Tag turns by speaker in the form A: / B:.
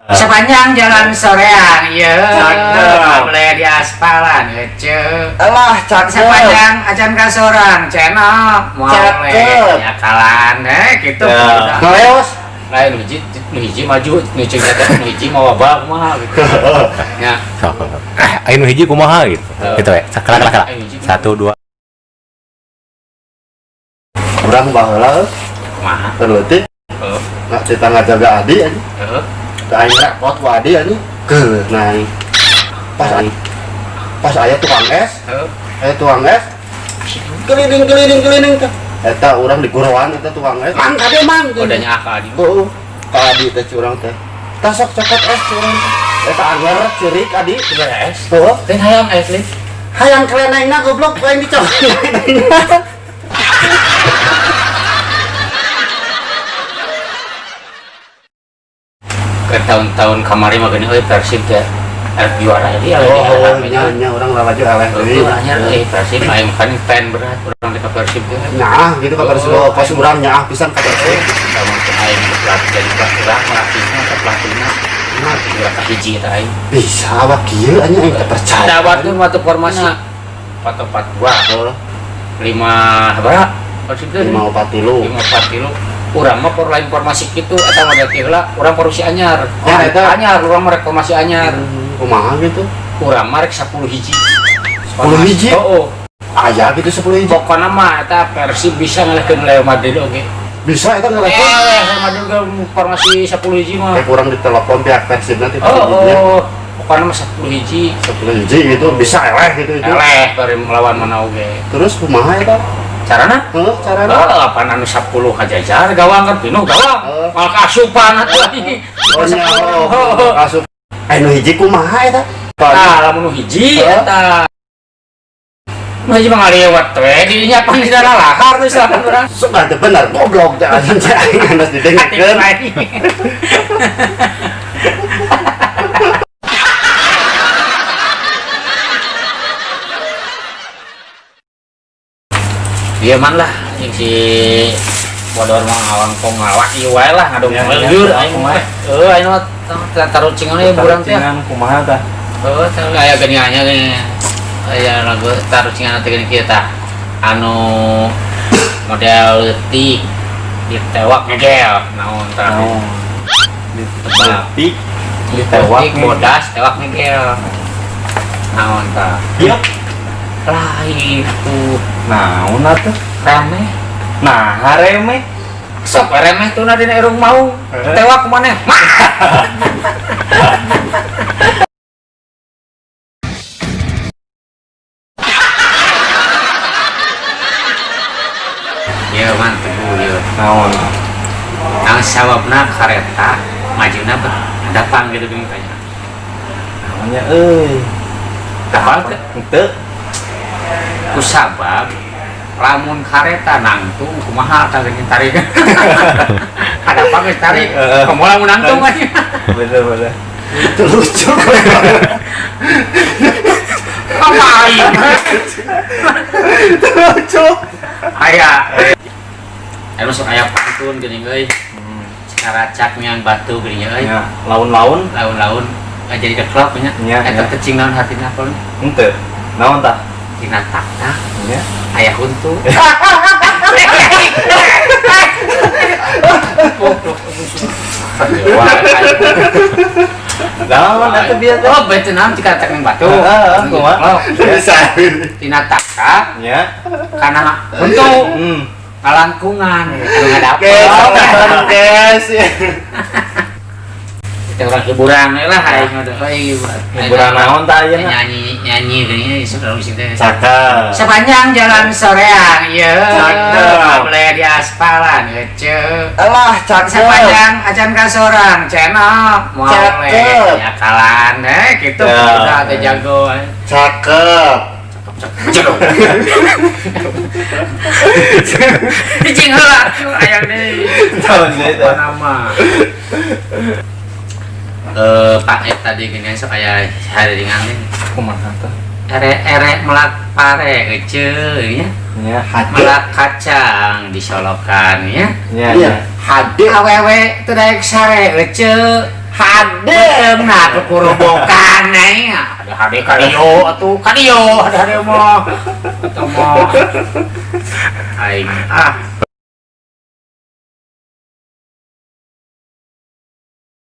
A: Sepanjang jalan soreang, ieu.
B: Cakep.
A: Mulai di aspalan, ece.
B: Alah, cakep.
A: Sepanjang acan ka sorang, cenok. Moal
B: Cakep.
A: nyakalan, gitu.
B: Ya. Ngaleos.
A: Lain nu hiji maju, nu hiji teh nu hiji mawa bal kumaha gitu. Ya.
C: Ayo nu hiji kumaha gitu. Gitu we. Kala kala kala.
A: Ayo hiji.
C: 1 2.
B: Urang baheula
A: Kumaha?
B: keur leutik.
A: Heeh.
B: Nak cerita ngajaga adi anjing.
A: Heeh.
B: Da aing repot ku adi anjing. Keur naik. Pas aya tukang es,
A: Heeh.
B: aya tukang es. Keliling keliling keliling teh. Eta urang di guruan eta tukang es. Mang kade mang.
A: Udah nyaah ka adi.
B: Heeh. Ka adi teh curang teh. Tasok cokot es curang teh. Eta anger ceurik adi.
A: Tiga es.
B: Heeh.
A: Lain hayang es lin.
B: Hayang kelenengna goblok ku aing dicokot.
A: Ke tahun-tahun kamari mah geuning euy Persib teh erek juara jadi eleh
B: Oh, nya nya urang lalajo eleh deui.
A: Nya euy Persib aing kan fan berat urang teh ka Persib teh.
B: Nyaah gitu ka Persib.
A: Oh.
B: Pas urang nyaah pisan ka Persib.
A: Lamun teh aing pelatih jadi pelatih urang melatihna teh pelatihna.
B: Nah,
A: Juara kahiji eta aing.
B: bisa wah kieu anjing aing teh percaya.
A: Da waktu mah teu formasi 4 4 2
B: Heeh.
A: 5 berapa? Persib teh
B: 5 4 3.
A: 5 4 3. Urang mah por lain formasi kitu eta mah berarti heula urang formasi anyar.
B: Ya, eta.
A: Anyar urang mah rek formasi anyar.
B: Kumaha gitu?
A: Urang mah rek 10 hiji.
B: 10 hiji?
A: Heeh.
B: Aya gitu 10 hiji.
A: Pokona mah eta Persib bisa ngalehkeun Real Madrid oge.
B: Bisa eta ngalehkeun.
A: Real Madrid ge formasi 10 hiji mah.
B: Kayak kurang ditelepon pihak Persib nanti
A: Oh, oh. Pokona mah 10 hiji.
B: 10 hiji gitu bisa eleh gitu itu.
A: Eleh bari melawan mana oge.
B: Terus kumaha eta?
A: Carana?
B: Heeh, carana.
A: Oh, apaan anu 10 kajajar gawang kan pinuh gawang. Mal kaasupan atuh.
B: Oh nya, oh. Asup. Nu hiji kumaha eta?
A: Tah, lamun nu hiji eta. Nu hiji mah ngaliwat we dinya pan di lahar tuh silakan urang.
B: Sok teu bener goblok teh anjing teh aing geus didengekeun.
A: Iya man lah yang si bodor mah ngawangkong ngawak ieu wae lah ngadongeng lieur aing mah. Heuh aing mah tarucingan we burang teh.
D: Tarucingan kumaha tah?
A: Heuh teh aya geuningannya geuning. Aya lagu tarucingan teh geuning kieu tah. Anu model leutik ditewak ngegel naon tah.
D: Naon?
A: Ditebak.
D: Ditewak
A: bodas tewak ngegel. Naon tah?
D: Iya.
A: Lah itu
D: naon atuh?
A: Remeh.
D: Nah, remeh.
A: Sok remeh tuh na dina irung mau. Tewak kumaneh? Ya man teguh ieu.
D: Naon?
A: Nang sababna kareta majuna berhadapan gitu geuning tanya.
D: Naonnya euy?
A: Kapal teh?
D: Henteu.
A: Ku sabab lamun kareta nangtung kumaha tah geuning tarik. Hadapan geus tarik. Kumaha lamun nangtung aja.
D: Bener bener.
B: Itu lucu.
A: Apa aing?
B: Itu lucu.
A: Aya. Aya masuk aya pantun geuning euy. Caracak miang batu geuning euy.
D: Ya, laun-laun,
A: laun-laun jadi keklop nya. Eta teh naon hartina apa?
D: Henteu. Naon tah?
A: Tina tak-tak.
D: Nya.
A: Aya huntu.
D: Naon atuh biasa?
A: Oh, bete naon cika tak ning batu.
D: Heeh, kumaha?
B: Bisa.
A: Tina tak-tak
D: Nya.
A: kana huntu. Kalangkungan. Anu ngadapet.
B: Kes, kes.
A: Kita orang hiburan we lah aing mah euy.
D: Hiburan naon tah ayeuna?
A: Nyanyi nyanyi geuning isuk urang sing teh.
D: Cakep.
A: Sepanjang jalan soreang ieu.
B: Cakep.
A: Mulai di aspalan ece.
B: Alah, cakep.
A: Sepanjang acan ka sorang cenok. Moal
B: Cakep.
A: nyakalan gitu. Udah teh jago.
B: Cakep.
A: Cakep. Cicing heula atuh aya deui.
D: Tahun deui tah.
A: Nama. Pak tadi gini sok aya haringan nih.
D: Kumaha tah?
A: Ere-ere melak pare ece nya.
D: Nya.
A: Melak kacang disolokan nya.
D: Nya.
B: Iya.
A: Hade awewe teu daek sare ece.
B: Hade.
A: Nah, tuh kurubokan aing. Ada hade kadieu atuh kadieu, ada hade mah. Atuh mah. Aing ah.